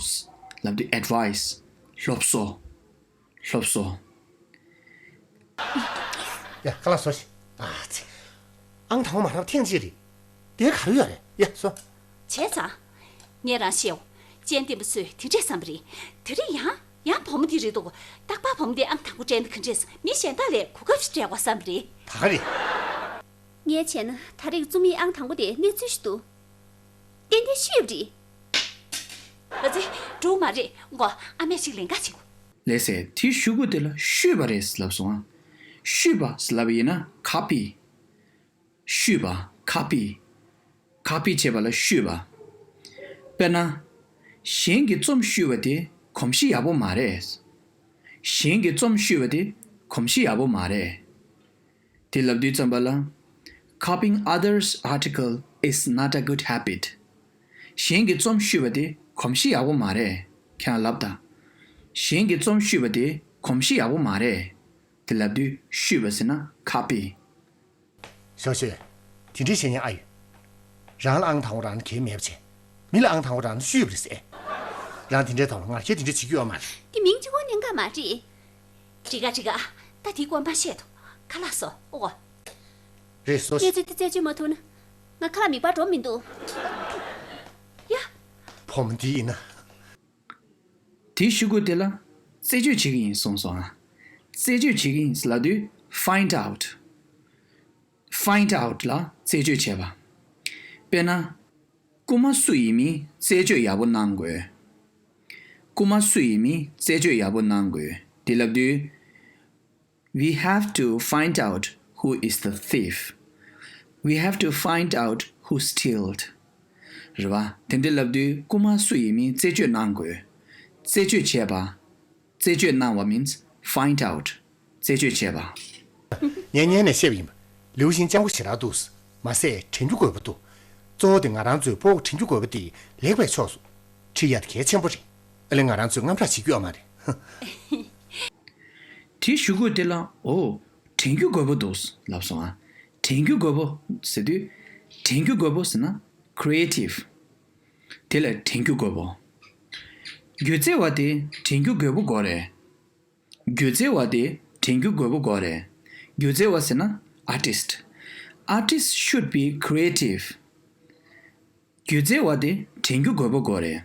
ལབ་དུས་advice། སློབ་གསོ། སློབ་གསོ། ཡ་ཁ་ལག་བཟོ་ཤིག་ཨ་ཙི། ཨང་དང་པོ་མ་རག་ཐེངས་གཅིག་རེད། དེ་ག་རེ་ཡོད་རེད། ཡ་བཟོ། བྱས་ཙང་། ངས་རང་བཤད་འོ། སྤྱན་བརྟན་པ་ཚོས་དེ་འདྲས་བསམ་པ་རེད། དེ་རིང་ཡང་ཡང་བུ་མོ་དེ་རེད་འདུག་རྟག་པར་བུ་མོ་དེ་ཨང་དང་པོ་སྤྲད་ན་ག་འདྲས། མི་གཞན་དག་ལས་གོ་སྐབས་ཤིག་སྤྲད་དགོས་བསམ་པ་རེད། ད་ག་རེད། ངས་བྱས་ན་ད་རེས་རྩོམ་ཡིག་ཨང་དང་པོ་དེ་གནས་ཚུལ་ཞིག་འདུག་ཏན་ཏན་བཤུས་པ་རེད། ཨ་ཙི། འགྲོ་མ་རེད་འགོ། ཨ་མས་ཅིག་ལན་འགའ་བྱེད་དགོས། ལགས་སེ། དེའི་གཞུག་གུ་དེ་ལ་བཤུས་པ་རེད་ལབ་སོང་ཨ། བཤུས་པ་ལབ་པ་ཡིན་ན་copy། བཤུས་པ། copy། copy བྱས་པ་ལ་བཤུས་པ། དཔེར་ན། གཞན་གྱི་རྩོམ་བཤུས་པ་དེ་གོམས་གཤིས་ཡག་པོ་མ་རེད། གཞན་གྱི་རྩོམ་བཤུས་པ་དེ་གོམས་གཤིས་ཡག་པོ་མ་རེད། དེ་ལབ་དུས་ཙམ་པ་ལ། Copying others' article is not a good habit. གཞན་གྱི་རྩོམ་བཤུས་པ་དེ་གོམས་གཤིས་ཡག་པོ་མ་རེད། ཁྱེད་རང་ལབ་དང་། གཞན་གྱི་རྩོམ་བཤུས་པ་དེ་གོམས་གཤིས་ཡག་པོ་མ་རེད། དེ་ལབ་དུས་བཤུས་པ་ཟེར་ན་copy། ཞའོ་ཞུས། དེ་འདྲའི་བཤད་ཉན་ཨ་ཡོད། རང་ལ་ཨང་དང་པོ་རག་ན་གལ་མེད་པ་བྱས། མི་ལ་ཨང་དང་པོ་རག་ན་བཤུས་པ་རེད་ཟེར། རང་དེ་འདྲའི་ཐོག་ལ་ངར་ཁྱེར་དེ་འདྲ་བྱེད་རྒྱུ་ཡོད་མ་རེད། དེ་མིང་གཅིག་པོ་གནད་འགག་མ་རེད། འགྲིག་ག་འགྲིག་ག་ད་དེའི་སྐོར་མ་བཤད་དོ། ཁ་ལག་བཟོ་ཨོ། རེད་བཟོ། གནས་ཚུལ་དེ་རྩད་གཅོད་མ་ཐུབ་ན། ང་ཁ་ལག་མིད་པར་འགྲོ་མི་འདུག་ཡ། བུ་མོ་འདི་ཡིན་ན། དེའི་གཞུག་གུ་དེ་ལ་རྩད་གཅོད་བྱེད་ཀྱི་ཡིན་གསུངས་སོང་ཨ། རྩད་གཅོད་བྱེད་ཀྱི་ཡིན་ལབ་དུས་find out། find out ལ་རྩད་གཅོད་བྱས་པ། དཔེར་ན། རྐུ་མ་སུ་ཡིན་མིན་རྩད་གཅོད་ཡག་པོ་གནང་དགོས། རྐུ་མ་སུ་ཡིན་མིན་རྩད་གཅོད་ཡག་པོ་གནང་དགོས། དེ་ལབ་དུས། We have to find out who is the thief. We have to find out who stealed. རེད་བ། དེ་འདྲ་ལབ་དུས་རྐུ་མ་སུ་ཡིན་མིན་རྩད་གཅོད་གནང་དགོས། རྩད་གཅོད་བྱས་པ། རྩད་གཅོད་གནང་བ་means find out. རྩད་གཅོད་བྱས་པ། ངས་སྔོན་ནས་བཤད་པ་ཡིན་པ། ལིའུ་ཤིན་སྤྱང་པོ་ཞེ་དྲག་འདུག་མ་ཟད་དྲན་རྒྱུ་དགོས་པ་འདུག་གཙོ་བོ་དེ་ང་རང་ཚོའི་སྤོ་བོ་དྲན་རྒྱུ་དགོས་པ་དེ་ལེགས་པའི་ཕྱོགས་སུ་ཁྲིད་ཡ་དེ་གལ་ཆེན་པོ་རེད། ཨ་ལས་ང་རང་ཚོས་དངངས་སྐྲག་བྱེད་རྒྱུ་ཡོད་མ་རེད། དེའི་གཞུག་གུ་དེ་ལ་ཨོ། དྲན་རྒྱུ་དགོས་པོ་འདུག་ལབ་སོང་ཨ། དྲན་རྒྱུ་དགོས་པོ་ཟེར་དུས། དྲན་རྒྱུ་དགོས་པོ་ཟེར་ན་creative། དེ་ལ་དྲན་རྒྱུ་དགོས་པོ། སྒྱུ་རྩལ་བ་དེ་དྲན་རྒྱུ་དགོས་པོ་དགོས་རེད། སྒྱུ་རྩལ་བ་དེ་དྲན་རྒྱུ་དགོས་པོ་དགོས་རེད། སྒྱུ་རྩལ་བ་ཟེར་ན་artist། Artist should be creative. སྒྱུ་རྩལ་བ་དེ་དྲན་རྒྱུ་དགོས་པོ་དགོས་རེད།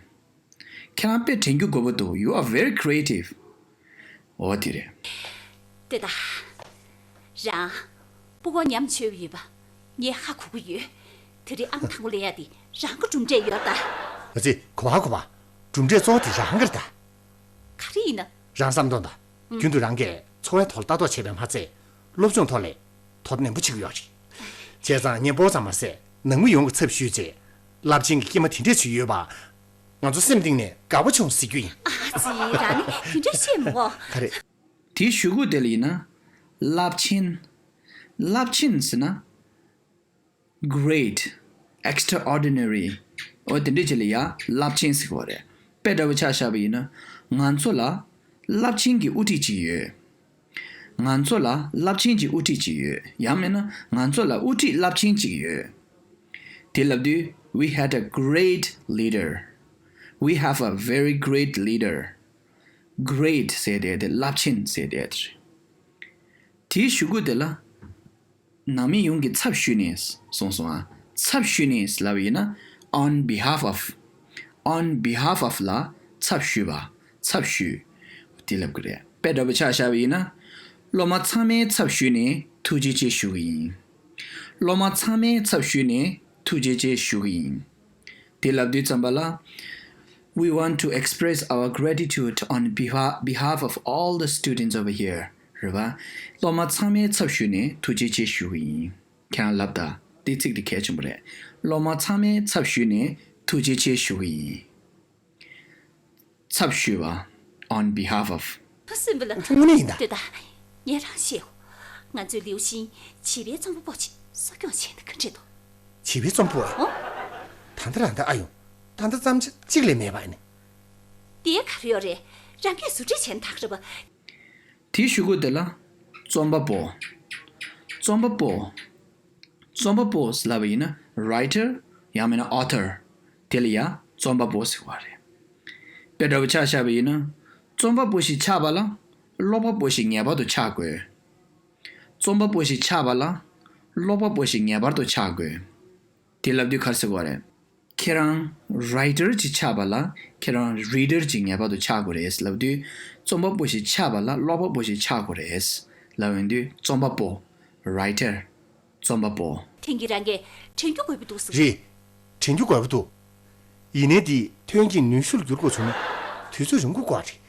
ཁྱེད་རང་དཔེ་དྲན་རྒྱུ་དགོས་པོ་འདུག You are very creative. འོ་དེ་རེད། ལྟོས་དང་། རང་། སྤུ་གུ་ཉམ་ཆུང་ཡོད་པ། ངས་ཧ་གོ་གི་ཡོད། དེ་རིང་ཨང་དང་པོ་ལེན་ཡ་དེ་རང་གི་གྲུབ་འབྲས་ཡོད་ད། ཨ་ཙི། གོ་བ་གོ་བ། གྲུབ་འབྲས་གཙོ་བོ་དེ་རང་གི་རེད་ད། ག་རེ་ཡིན་ན། རང་བསམ་བློ་དང་། རྒྱུན་དུ་རང་གིས་འཚོ་བའི་ཐོག་ལ་ལྟ་རྟོག་བྱས་པས་མ་ཚད། སློབ་སྦྱོང་ཐོག་ལས་དོ་སྣང་ཆེན་པོ་བྱེད་ཀྱི་ཡོད་རེད། བྱས་ཙང་ངས་སྤོ་ཙམ་མ་ཟད་ནང་མི་ཡོངས་ཀྱི་ཚབ་ཞུས་བྱས། རླབས་ཆེན་གྱི་སྐྱེས་མ་དེ་འདྲས་ཅིག་ཡོད་པ། ང་ཚོ་སེམས་གཏིང་ནས་དགའ་པོ་བྱུང་ཟེར་རྒྱུ་ཡིན། ཨ་ཙི། རང་ནི་དེ་འདྲས་བཤད་མི་དགོས། ག་རེ། དེའི་གཞུག་གུ་དེ་ལ་ཡིན་ན། རླབས་ཆེན། རླབས་ཆེན་ཟེར་ན། Great, extraordinary. འོ་དེ་འདྲ་ཅིག་ལ་ཡ་རླབས་ཆེན་ཟེར་གྱི་ཡོད་རེད། དཔེ་འདྲ་བོ་ཆ་བཞག་པ་ཡིན་ན། ང་ཚོ་ལ་རླབས་ཆེན་གྱི་དབུ་ཁྲིད་ཅིག་ཡོད། ང་ཚོ་ལ་རླབས་ཆེན་གྱི་དབུ་ཁྲིད་ཅིག་ཡོད། ཡང་མིན་ན་ང་ཚོ་ལ་དབུ་ཁྲིད་རླབས་ཆེན་ཅིག་ཡོད། དེ་ལབ་དུས། We had a great leader. We have a very great leader. Great ཟེར་དེ་དེ་རླབས་ཆེན་ཟེར་དེ་རེད། དེའི་གཞུག་གུ་དེ་ལ། ནང་མི་ཡོངས་ཀྱི་ཚབ་ཞུས་ནས་གསུངས་སོང་ཨ། ཚབ་ཞུས་ནས་ལབ་ཡིན་ན། on behalf of། on behalf of ལ་ཚབ་ཞུས་པ། ཚབ་ཞུས། དེ་ལབ་ཀྱི་རེད། དཔེ་འདྲ་པོ་ཆ་བཞག་པ་ཡིན་ན། སློབ་མ་ཚང་མའི་ཚབ་ཞུས་ནས་ཐུགས་རྗེ་ཆེ་ཞུ་གི་ཡིན། སློབ་མ་ཚང་མའི་ཚབ་ཞུས་ནས་ཐུགས་རྗེ་ཆེ་ཞུ་གི་ཡིན། དེ་ལབ་དུས་ཙམ་པ་ལ། We want to express our gratitude on behalf, behalf of all the students over here. རེད་པ། སློབ་མ་ཚང་མའི་ཚབ་ཞུས་ནས་ཐུགས་རྗེ་ཆེ་ཞུ་གི་ཡིན། ཁྱེད་རང་ལབ་དང་། འདི་ཚིག་འདི་གལ་ཆེན་པོ་རེད། སློབ་མ་ཚང་མའི་ཚབ་ཞུས་ནས་ཐུགས་རྗེ་ཆེ་ཞུ་གི་ཡིན། ཚབ་ཞུས་པ། On behalf of. ཁ་སིམ་པ་ལ། དངོས་གནས་ཡིན་ད། ལྟོས་དང་། ངས་རང་ཤེས། ང་ཚོའི་ལིའུ་ཤིན་བྱིས་པའི་རྩོམ་པ་པོ་ཅིག་གསོ་སྐྱོང་བྱས་ན་ག་འདྲ་འདུག་བྱིས་པའི་རྩོམ་པ་པོ། ཨོ། ད་ལྟ་རང་ད་ཨ་ཡོང་། ད་ལྟ་རྩམ་ཅ་གཅིག་ལས་མེད་པ་ཨ་ནི། དེ་ག་རེ་ཡོད་རེད། རང་གིས་ཟུར་ཁྲིད་བྱས་ན་ད་ག་རེད་པ། དེའི་གཞུག་གུ་དེ་ལ། རྩོམ་པ་པོ། རྩོམ་པ་པོ། རྩོམ་པ་པོ་ལབ་པ་ཡིན་ན་writer ཡང་མིན་ན་author། དེ་ལ་ཡང་རྩོམ་པ་པོ་ཟེར་བ་རེད། དཔེ་འདྲ་པོ་ཆ་བཞག་པ་ཡིན་ན། རྩོམ་པ་པོ་ཞིག་ཆགས་པ་ལ་ཀློག་པ་པོ་ཞིག་ངེས་པར་དུ་ཆགས་དགོས། རྩོམ་པ་པོ་ཞིག་ཆགས་པ་ལ་ཀློག་པ་པོ་ཞིག་ངེས་པར་དུ་ཆགས་དགོས། དེ་ལབ་དུས་ག་རེ་ཟེར་དགོས་རེད། ཁྱེད་རང་writer ཅིག་ཆགས་པ་ལ་ཁྱེད་རང་reader ཅིག་ངེས་པར་དུ་ཆགས་དགོས་རེད་ལབ་དུས། རྩོམ་པ་པོ་ཞིག་ཆགས་པ་ལ་ཀློག་པ་པོ་ཞིག་ཆགས་དགོས་རེད་ལབ་ཡོང་དུས། རྩོམ་པ་པོ། Writer། རྩོམ་པ་པོ། དེང་གི་རང་གིས་དྲན་རྒྱུ་དགོས་པ་འདུག་ཟེར། རེད། དྲན་རྒྱུ་དགོས་པ་འདུག་ཡིན་ནའི་འདི་ཐོན་སྐྱེད་ནུས་ཤུགས་ལ་འགྱུར་དགོས་བྱུང་ན་དུས་ཚོད་རིང་པོ་འགོར་བ་རེད།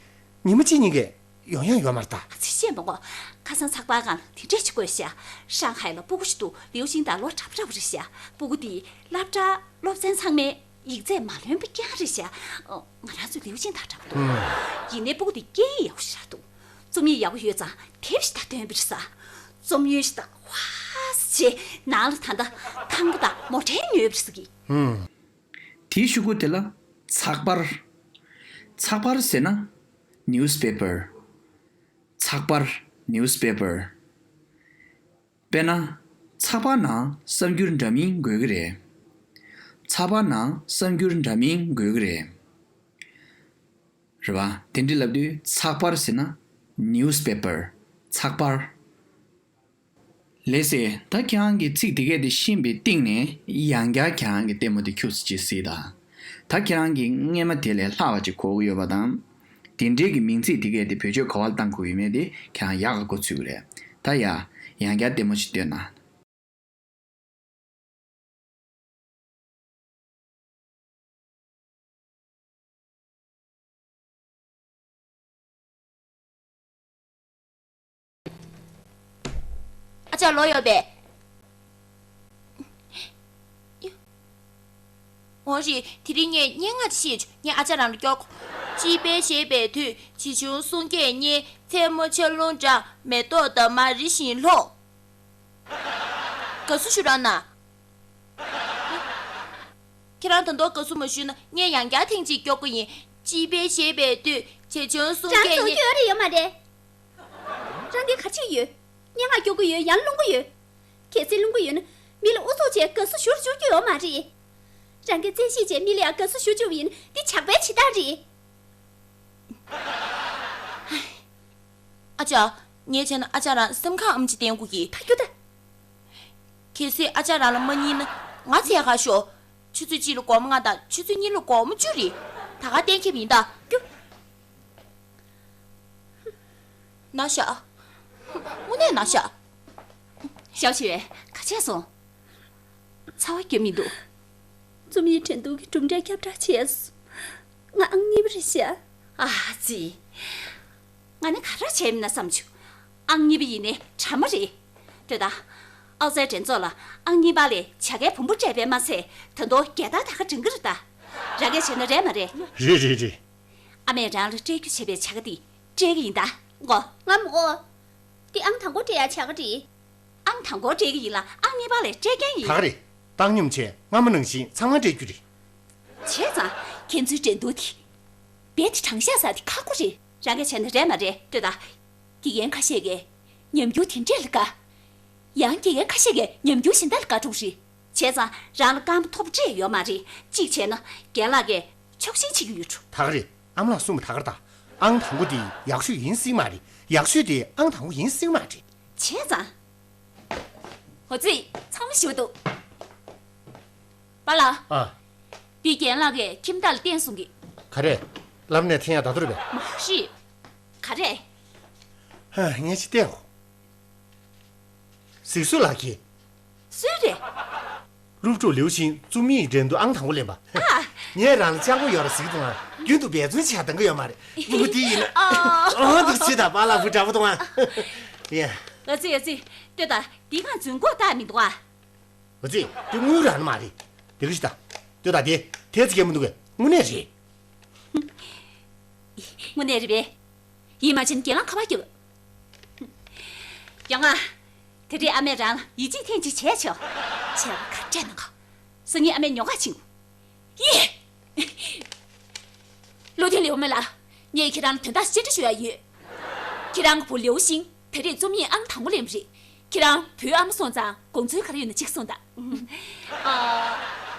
ཉི་མ་གཅིག་གཉིས་ཀས་ཡོང་ཡག་ཡོད་མ་རེད་ད། ཨ་ཙི། བཤད་མ་དགོས། ཁ་སང་ཚགས་པར་སྒང་ལ་དེ་འདྲས་ཅིག་བཀོད་ཤག་ཧྲང་ཧའེ་ལ་སྤུ་གུ་ཞིག་འདུག་ལིའུ་ཤིན་དང་ལོ་འདྲ་པོ་འདྲ་པོ་རེད་ཤག་སྤུ་གུ་དེས་སློབ་གྲྭ་སློབ་ཚན་ཚང་མའི་ཡིག་ཚད་མ་ལོན་པ་རྐྱང་རེད་ཤག་ཨོ། ང་རང་ཚོའི་ལིའུ་ཤིན་དང་འདྲ་པོ་འདུག་ཡིན་ནའི་སྤུ་གུ་དེ་སྐད་ཡིག་ཡག་པོ་ཞེ་དྲག་འདུག་རྩོམ་ཡིག་ཡག་པོ་ཡོད་ཙང་དེབ་ཞིག་ད་སྟོན་པ་རེད་ཤག་རྩོམ་ཡོན་ཞིག་ད་ཝ་ཟེར་བྱས་ནང་ལ་ད་ལྟ་ཐང་པ་དང་མོ་ཊའི་ཉོས་པ་རེད་ཟེར་གི། དེའི་གཞུག་གུ་དེ་ལ་ཚགས་པར། ཚགས་པར་ཟེར་ན་newspaper། ཚགས་པར། newspaper། དཔེར་ན། ཚགས་པར་ནང་གསར་འགྱུར་འདྲ་མིན་འགོད་ཀྱི་རེད། ཚགས་པར་ནང་གསར་འགྱུར་འདྲ་མིན་འགོད་ཀྱི་རེད། རེད་པ། དེ་འདྲ་ལབ་དུས་ཚགས་པར་ཟེར་ན་newspaper། ཚགས་པར། ལགས་སེ། ད་ཁྱེད་རང་གིས་ཚིག་དེ་གས་དེ་ཤེས་པའི་སྟེང་ནས་ཡང་བསྐྱར་ཁྱེད་རང་གི་ལྟད་མོ་དེ་ཁྱུག་ཙམ་ཅིག་གཟིགས་དང་། ད་ཁྱེད་རང་གིས་སྔས་མ་དེ་ལས་ལྷག་པ་ཅིག་གོ་གི་ཡོད་པ་དང་། དེ་འདྲས་ཀྱི་མིང་ཚིག་དེ་གས་དེ་བེད་སྤྱོད་ག་པར་བཏང་དགོས་ཡོད་མེད་དེ་ཁྱེད་རང་ཡག་ག་གོ་ཚུད་ཀྱི་རེད། ད་ཡ། ཡང་བསྐྱར་ལྟད་མོ་ཅིག་སྟོན་ན། ཨ་ཅག་ལོག་ཡོད་པས། འོ་རེད། དེ་རིང་ངས་སྙན་ངག་ཅིག་བཤད་བྱུང་། ངས་ཨ་ཅག་རང་ལ་སྐྱོར་གོ། དཔྱིད་དཔལ་བཞད་པའི་དུས། བྱིའུ་ཆུང་གསུང་སྐད་སྙན། མཚན་མོ་ཆར་རླུང་འགྲོ། མེ་ཏོག་འདབ་མ་རིམ་བཞིན་ལྷུང་། དགའ་བསུ་ཞུ་རོགས་གནང་། ཁྱེད་རང་ད་དུང་དགའ་བསུ་མ་ཞུས་ན་ངས་ཡང་བསྐྱར་ཐེངས་གཅིག་སྐྱོར་གི་ཡིན། དཔྱིད་དཔལ་བཞད་པའི་དུས། བྱིའུ་ཆུང་གསུང་སྐད་སྙན། རང་ཚོ་སྐྱོ་རེ་ཡོད་མ་རེད། རང་འདི་ག་ཅིག་ཡོད། སྙན་ངག་སྐྱོར་གི་ཡོད། ཡང་སློང་གི་ཡོད། གལ་སྲིད་སློང་གི་ཡོད་ན། མི་ལ་ཨུ་ཚུགས་བྱས་དགའ་བསུ་ཞུ་རུ་འཇུག་རྒྱུ་ཡོད་མ་རེད། རང་གིས་བཙན་ཤེད་བྱས་མི་ལ་ཡང་དགའ་བསུ་ཞུ་བཅུག་པ་ཡིན་ན་འདི་ཇག་པའི་བྱེད་སྟངས་རེད། ཨ་ཅག་ངས་བྱས་ན་ཨ་ཅག་རང་སེམས་ཁམས་ཨེམ་ཆི་བསྟེན་དགོས་ཀྱི། ད་རྒྱུགས་ད། གལ་སྲིད་ཨ་ཅག་རང་ལ་མ་རྙེད་ན་ང་འཚོལ་ག་ཤོག་ཆུ་ཚོད་གཅིག་ལ་སྒོར་མོ་ལྔ་དང་ཆུ་ཚོད་གཉིས་ལ་སྒོར་མོ་བཅུ་རེད། ད་ག་གཏན་འཁེལ་བ་ཡིན་ད། རྒྱུགས། ན་ཤག་དངོས་གནས་ན་ཤག་ཞའོ་ཆི་ཝེ། ག་བྱས་སོང་། ཚ་བ་རྒྱབ་མི་འདུག་རྩོམ་ཡིག་འགྲན་བསྡུར་གྱི་གྲུབ་འབྲས་ཁྱབ་བསྒྲགས་བྱས་སོང་། ང་ཨང་གཉིས་པ་རེད་ཤག་ཨ་ཙི། ང་ནི་ག་རེ་བྱས་མིན་ན་བསམ་བྱུང་། ཨང་གཉིས་པ་ཡིན་ནའི་དྲ་མ་རེད། ལྟོས་དང་། ཨའུ་ཙའི་འགྲན་ཚོགས་ལ་ཨང་གཉིས་པ་ལས་བྱ་དགའི་བུམ་པ་སྤྲད་པས་མ་ཚད། ད་དུང་རྒྱལ་དར་དར་ཁ་སྒྲེང་གི་རེད་ད། རང་གིས་བྱས་ན་རེད་མ་རེད། རེད་རེད་རེད། ཨ་མས་རང་ལ་སྤྲད་རྒྱུ་བྱས་པའི་བྱ་དགའ་འདི་སྤྲད་ཀྱི་ཡིན་ད། མགོ། ང་མགོ། འདི་ཨང་དང་པོ་སྤྲད་ཡག་བྱ་དགའ་རེད། ཨང་དང་པོ་སྤྲད་ཀྱི་ཡིན་ལ་ཨང་གཉིས་པ་ལས་སྤྲད་མཁན་ཡིན། ད་ག་རེད། བཏང་སྙོམས་བྱས་སྔ་མ་ནང་བཞིན་ཚང་མ་སྤྲད་རྒྱུ་རེད། བྱས་ཙང་ཁྱེད་ཚོའི་འགྲན་བསྡུར་དེ། རྦད་དེ་དྲང་བཞག་ས་དེ་ཁག་པོ་རེད། རང་གིས་བྱས་ན་རེད་མ་རེད། ལྟོས་དང་། དགེ་རྒན་ཁ་ཤས་ཀྱིས་ཉམས་འགྱུར་དེ་འདྲས་ལ་དགའ། ཡང་དགེ་རྒན་ཁ་ཤས་ཀྱིས་ཉམས་འགྱུར་གཞན་དག་ལ་དགའ་འགྲོ་གི་རེད། བྱས་ཙང་རང་ལ་རྐང་པ་མཐོ་པོ་སྤྲད་ཡོད་མ་རེད། གཅིག་བྱས་ན་རྒན་ལགས་ཀྱིས་ཕྱོགས་ཞེན་བྱེད་ཀྱི་ཡོད་འགྲོ། ད་ག་རེད། ཨ་མ་ལགས་གསུངས་པ་ད་ག་རེད་ད། ཨང་དང་པོ་དེ་ཡག་ཤོས་ཡིན་སྲིད་མ་རེད། ཡག་ཤོས་དེ་ཨང་དང་པོ་ཡིན་སྲིད་མ་རེད། བྱས་ཙང་། འོ་ཙི། ཚང་མ་ཞུ་འདུག་པཱ་ལགས། ཨ། འདི་རྒན་ལགས་ཀྱིས་ཁྱིམ་བདག་ལ་བསྟན་གསུང་གི། ག་རེ། བསླབ་གནས་འཐེན་ཡག་ད་དུ་རེད་པས། མ་རེད། ག་རེ། ཧ། ངས་ཅིག་བལྟས་འོ། གཟིགས་སོ་ལགས་ཀྱིས། སུས་རེད། སློབ་ཕྲུག་ལིའུ་ཤིན་རྩོམ་ཡིག་འགྲན་བསྡུར་ཨང་དང་པོ་ལེན་པ། ཨ། ངས་རང་ལ་སྤྱང་པོ་ཡོད་རེད་ཟེར་གྱི་འདུག་ཨ། རྒྱུན་དུ་འབད་བརྩོན་བྱས་བཏང་གི་ཡོད་མ་རེད། སྤུ་གུ་དེ་ཡིན་ན། ཨ། ཨང་། འདུག་ཅི་ད་པཱ་ལགས་བུ་འདྲ་པོ་འདུག་ཨ། ཡ། ཨ་ཙི་ཨ་ཙི། ལྟོས་དང་། འདི་གང་རྫུན་གོག་ཏག་མི་འདུག་ཨ། ཨ་ཙི། དེ་དངུལ་རང་ནི་མ་རེད། དེ་གི་ཤི་ད། ལྟོས་དང་དེ་ཐེལ་ཙི་གས་མི་འདུག་གས། དངོས་གནས་རེད། དངོས་གནས་རེད་པས། ཡིད་མ་ཆེས་ན་གྱེན་ལངས་ཁ་པར་རྒྱབ། ཡོང་ང་། དེ་རིང་ཨ་མས་རང་ལ་ཡིད་ཆེས་ཐེངས་གཅིག་བྱས་ཆོག་བྱས་པ་ག་འདྲས་གནང་གོ། སང་ཉིན་ཨ་མས་ཉོ་ག་ཕྱིན། ཡེ། བློ་མཐུན་ལིའུ་མེ་ལགས། ངས་ཁྱེད་རང་ལ་དོན་དག་ཅིག་བཅར་འདྲི་ཞུ་ཡ་ཡོད། ཁྱེད་རང་གི་བུ་ལིའུ་ཤིང་དེ་རིང་རྩོམ་ཡིག་ཨང་དང་པོ་ལེན་པ་རེད། ཁྱེད་རང་བུའི་ཨ་མ་སོང་ཙང་དགོངས་ཚུལ་ག་རེ་ཡོད་ན་གཅིག་གསུངས་དང་། ཨ།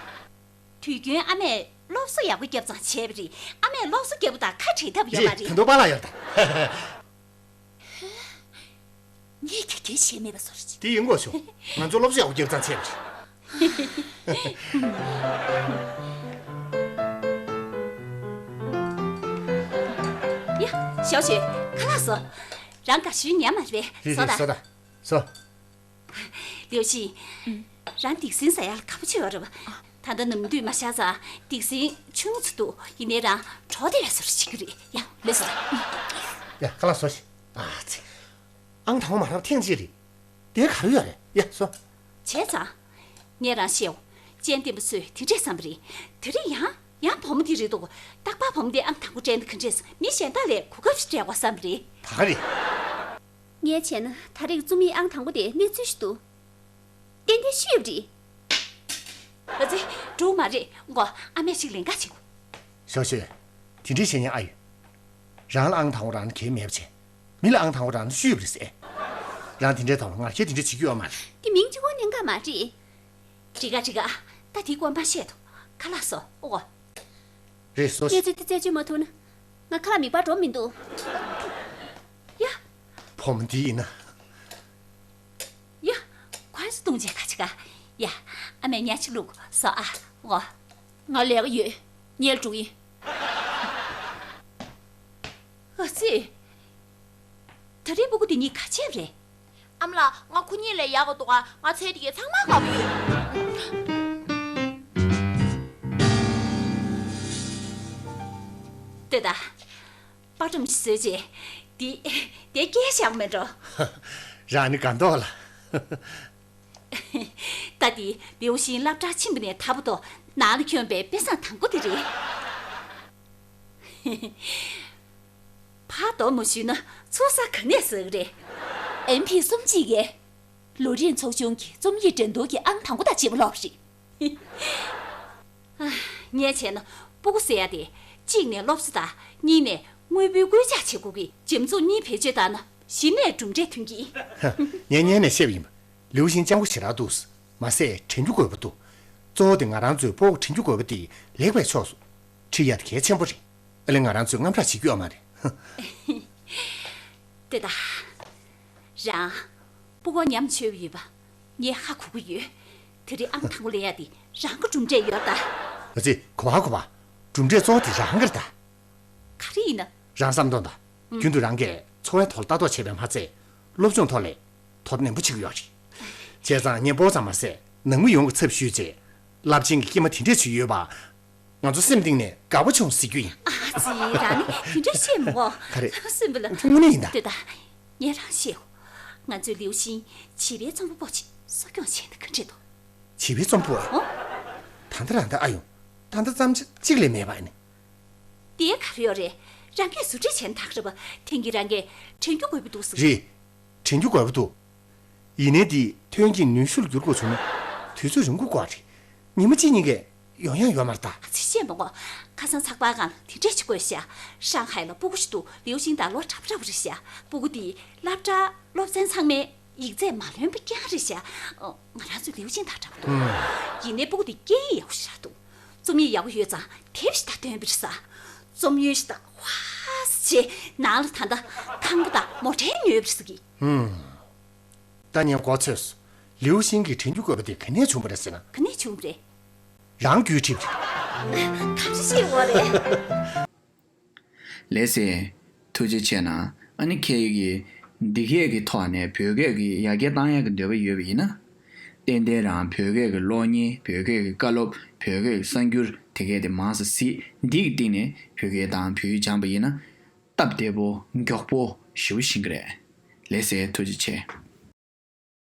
དུས་རྒྱུན་ཨ་མས་སློབ་གསོ་ཡག་པོ་བརྒྱབ་ཙང་བྱས་པ་རེད། ཨ་མས་སློབ་གསོ་བརྒྱབ་པ་དང་ཁ་བྲལ་ཐབས་ཡོད་མ་རེད། ད་དུང་པཱ་ལགས་ཡོད་ད། ངས་ཁྱོད་སྐད་བཤད་མེད་པ་བཟོ་རེད། དེ་ཡིན་དགོས་ཤོག་ང་ཚོ་སློབ་གསོ་ཡག་པོ་བརྒྱབ་ཙང་བྱས་པ་རེད། ཡ། ཞའོ་ཞུས། ཁ་ལག་བཟོ། རང་དགའ་ཤོས་ཉན་མ་རེད། རེད་བཟོ་རེད། ད། བཟོ་ད། བཟོ། ལིའུ་ཤིང་། རང་སྡིག་སྲིན་ཟ་ཡག་ལ་དགའ་པོ་བྱེད་ཡོད་རེད་པ། ད་ལྟ་ནམ་དུས་མ་ཤར་ཙང་སྡིག་སྲིན་ཆུང་ངུ་ཙམ་འདུག་ཡིན་ནའི་རང་གྲོགས་དེ་བས་བཟོ་འདྲ་བྱེད་ཀྱི་རེད། ཡ། ལོས་ཟེར། ཡ། ཁ་ལག་བཟོ་ཞིག་ཨ་ཙི། ཨང་དང་པོ་མ་རག་ཐེངས་གཅིག་རེད། དེ་ག་རེ་ཡོད་རེད། ཡ། བཟོ། བྱས་ཙང་། ངས་རང་བཤད་འོ། སྤྱན་ལྡན་པ་ཚོས་དེ་འདྲས་བསམ་པ་རེད། དེ་རིང་ཡང་ཡང་བུ་མོ་དེ་རེད་འདུག་རྟག་པར་བུ་མོ་དེ་ཨང་དང་པོ་སྤྲད་ན་ག་འདྲས། མི་གཞན་དག་ལས་གོ་སྐབས་ཤིག་སྤྲད་དགོས་བསམ་པ་རེད། ད་ག་རེད། ངས་བྱས་ན་ད་རེས་རྩོམ་ཡིག་ཨང་དང་པོ་དེ་གནས་ཚུལ་ཞིག་འདུག་ཏན་ཏན་ཤེས་ཡོད་རེད། ཨ་ཙི། འགྲོ་མ་རེད་འགོ། ཨ་མས་ཅིག་ལན་འགའ་བྱེད་དགོས། ཞའོ་ཞུས། དེ་འདྲའི་བཤད་ཉན་ཨ་ཡོད། རང་ལ་ཨང་དང་པོ་རག་ན་གལ་མེད་པ་བྱས། མི་ལ་ཨང་དང་པོ་རག་ན་ཤེས་ཡོད་རེད་ཟེར། རང་དེ་འདྲའི་ཐོག་ལ་ངར་ཁྱེར་དེ་འདྲ་བྱེད་རྒྱུ་ཡོད་མ་རེད། དེ་མིང་གཅིག་པོ་ཉན་ག་མ་རེད། འགྲིག་ག་འགྲིག་ག་ད་དེ་སྐོར་མ་བཤད་དོ། ཁ་ལག་བཟོ། ཨོ། རེད། བཟོ་ཤིག་ངས་ཚོད་དེ་རྩད་གཅོད་མ་ཐུབ་ན། ང་ཁ་ལག་མིད་པར་འགྲོ་མི་འདུག་ཡ། བུ་མོ་འདི་ཡིན་ན། ཡ། ཁོ་ཚོ་བཏུང་བྱས་ཁ་ཅིག་ག་ཡ། ཨ་མས་ཉལ་ཆ་བླུག་བཟོ་ཨ། འོ། ང་ལས་ཀ་ཡོད། ཉལ་འགྲོ་ཡིན། ཨ་ཙི། ད་རེས་སྤུ་གུ་དེ་གཉིས་ག་བྱས་པ་རེད། ཨ་མ་ལགས། ང་ཁོ་གཉིས་ལས་ཡག་ག་འདུག་ག་ང་ཚེ་འདི་གའི་ཚང་མ་དགའ་པོ་ཡོད། ལྟོས་དང་། པར་སྒྲོམ་ཞིག་བཟོས་རྗེས། འདི། དེ་སྐྱེལ་བཞག་མེད་འགྲོ། རང་ནི་དགའ་མདོག་ལ། ད་འདི་ལིའུ་ཤིང་སློབ་གྲྭར་ཕྱིན་པ་ནས་ད་བར་དུ་ནང་ལ་འཁྱོངས་པའི་དཔེ་བཟང་དང་པོ་དེ་རེད། ཕར་དོ་མ་ཞུས་ན་ཚུར་ས་ག་ནས་ཟ་གི་རེད། ཨེམ་ཕི་གསུམ་གཅིག་གིས། ལོ་རིམ་ཚོགས་ཆུང་གི་རྩོམ་ཡིག་འགྲན་བསྡུར་གྱི་ཨང་དང་པོ་དང་བརྗེ་པོ་ལོག་རེད། ཨ། ངས་བྱས་ན་སྤུ་གུ་ཟེར་ཡ་དེ། གཅིག་ནས་སློབ་གསོ་དང་། གཉིས་ནས་དངོས་པོའི་སྐུལ་ལྕག་བྱེད་དགོས་ཀྱི། འཇམ་རྩུབ་གཉིས་བེད་སྤྱོད་བཏང་ན་གཞི་ནས་གྲུབ་འབྲས་ཐོན་གྱི་ཡིན། ངས་སྔོན་ནས་བཤད་པ་ཡིན་པ། ལིའུ་ཤིང་སྤྱང་པོ་ཞེ་དྲག་འདུག་མ་ཟད་དྲན་རྒྱུ་དགོས་པ་འདུག་གཙོ་བོ་དེ་ང་རང་ཚོས་སྤོ་བོ་དྲན་རྒྱུ་དགོས་པ་དེ་ལེགས་པའི་ཕྱོགས་སུ་ཁྲིད་ཡ་དེ་གལ་ཆེན་པོ་རེད། ཨ་ལས་ང་རང་ཚོས་དངངས་སྐྲག་བྱེད་རྒྱུ་ཡོད་མ་རེད། ལྟོས་དང་། རང་། སྤུ་གུ་ཉམ་ཆུང་ཡོད་པ། ངས་ཧ་གོ་གི་ཡོད། དེ་རིང་ཨང་དང་པོ་ལེན་ཡ་དེ་རང་གི་གྲུབ་འབྲས་ཡོད་ད། ཨ་ཙི། གོ་བ་གོ་བ། གྲུབ་འབྲས་གཙོ་བོ་དེ་རང་གི་རེད་ད། ག་རེ་ཡིན་ན། རང་བསམ་དོན་དང་། རྒྱུན་དུ་རང་གིས་འཚོ་བའི་ཐོག་ལ་ལྟ་རྟོག་བྱས་པས་མ་ཚད། སློབ་སྦྱོང་ཐོག་ལ་དོ་སྣང་ནན་པོ་བྱེད་ཀྱི་ཡོད་རེད། བྱས་ཙང་ངས་སྤོ་བོ་ཙམ་མ་ཟད་ནང་མི་ཡོངས་ཀྱི་ཚབ་ཞུས་རྗེས། རླབས་ཆེན་གྱི་སྐྱེས་མ་དེ་འདྲས་ཅིག་ཡོད་པ། ང་ཚོ་སེམས་གཏིང་ནས་དགའ་པོ་བྱུང་ཟེར་རྒྱུ་ཡིན། ཨ་ཙི། རང་ནི་དེ་འདྲ་བཤད་མི་དགོས། ག་རེ། སེམས་པ་ལ། དངོས་གནས་ཡིན་ད། ལྟོས་དང་། ངས་རང་བཤད་འོ། ང་ཚོའི་ལིའུ་ཤིང་བྱིས་པའི་རྩོམ་པ་པོ་ཅིག་གསོ་སྐྱོང་བྱས་ན་ག་འདྲས་འདུག་བྱིས་པའི་རྩོམ་པ་པོ། ཨོ། ད་ལྟ་རང་ད་ཨ་ཡོང་། ད་ལྟ་ཙམ་ཅིག་ལས་མེད་པ་ཨ་ནི། དེ་ག་རེ་ཡོད་རེད། རང་གིས་ཟུར་ཁྲིད་བྱས་ན་ད་ག་རེད་པ། དེང་གི་རང་གིས་དྲན་རྒྱུ་དགོས་པ་འདུག་ཟེར། རེད། དྲན་རྒྱུ་དགོས་པ་འདུག་ཡིན་ནའི་འདི་ཐོན་སྐྱེད་ནུས་ཤུགས་ལ་འགྱུར་དགོས་བྱུང་ན། དུས་ཚོད་རིང་པོ་འགོར་བ་རེད། ཉི་མ་གཅིག་གཉིས་ཀས་ཡོང་ཡག་ཡོད་མ་རེད་ད། ཨ་ཙི། བཤད་མ་དགོས། ཁ་སང་ཚགས་པར་སྒང་ལ་དེ་འདྲས་ཅིག་བཀོད་ཤག་ཧྲང་ཧའེ་ལ་སྤུ་གུ་ཞིག་འདུག་ལིའུ་ཤིང་དང་ལོ་འདྲ་པོ་འདྲ་པོ་རེད་ཤག་སྤུ་གུ་དེ་སློབ་གྲྭ་སློབ་ཚན་ཚང་མའི་ཡིག་ཚད་མ་ལོན་པ་རྐྱང་རེད་ཤག་ཨ། ང་རང་ཚོའི་ལིའུ་ཤིང་དང་འདྲ་པོ་འདུག་ཡིན་ནའི་སྤུ་གུ་དེ་སྐད་ཡིག་ཡག་པོ་ཞེ་དྲག་འདུག་རྩོམ་ཡིག་ཡག་པོ་ཡོད་ཙང་དེབ་ཞིག་ད་འདོན་པ་རེད་ཤག་རྩོམ་ཡོན་ཞིག་ད་ཧ་ཟེ་བྱས་ནང་ལ་ད་ལྟ་ཐང་པ་དང་མོ་ཊའི་ཉོས་པ་རེད་ཤག་ད་ངས་མགོ་ཚོས་སོང་། ལིའུ་ཤིང་གི་དྲན་རྒྱུ་དགོས་པ་དེ་ག་ནས་བྱུང་བ་རེད་ཟེར་ན། ག་ནས་བྱུང་བ་རེད། རང་རྒྱུད་ཁྲིད་པ་རེད། ག་རེ་བཤད་པ་རེད། ལགས་སེ། ཐུགས་རྗེ་ཆེ་གནང་། ཨ་ནི་ཁྱེད་ཀྱིས་འདི་གས་ཀྱི་ཐོག་ནས་བོད་སྐད་ཀྱི་ཡར་རྒྱས་བཏང་ཡག་གི་འདོད་པ་ཡོད་པ་ཡིན་ན། ཏན་ཏན་རང་བོད་སྐད་ཀྱི་གློག་བརྙན། བོད་སྐད་ཀྱི་བཀའ་སློབ། བོད་སྐད་ཀྱི་གསར་འགྱུར། དེ་གས་དེ་མང་ཙམ་གཟིགས། འདི་གི་སྟེང་ནས་བོད་སྐད་དང་བོད་ཡིག་སྦྱངས་པ་ཡིན་ན་སྟབས་བདེ་པོ་མགྱོགས་པོ་ཞེ་པོ་ཤེས་ཀྱི་རེད། ལགས་སེ། ཐུགས་རྗེ་ཆེ།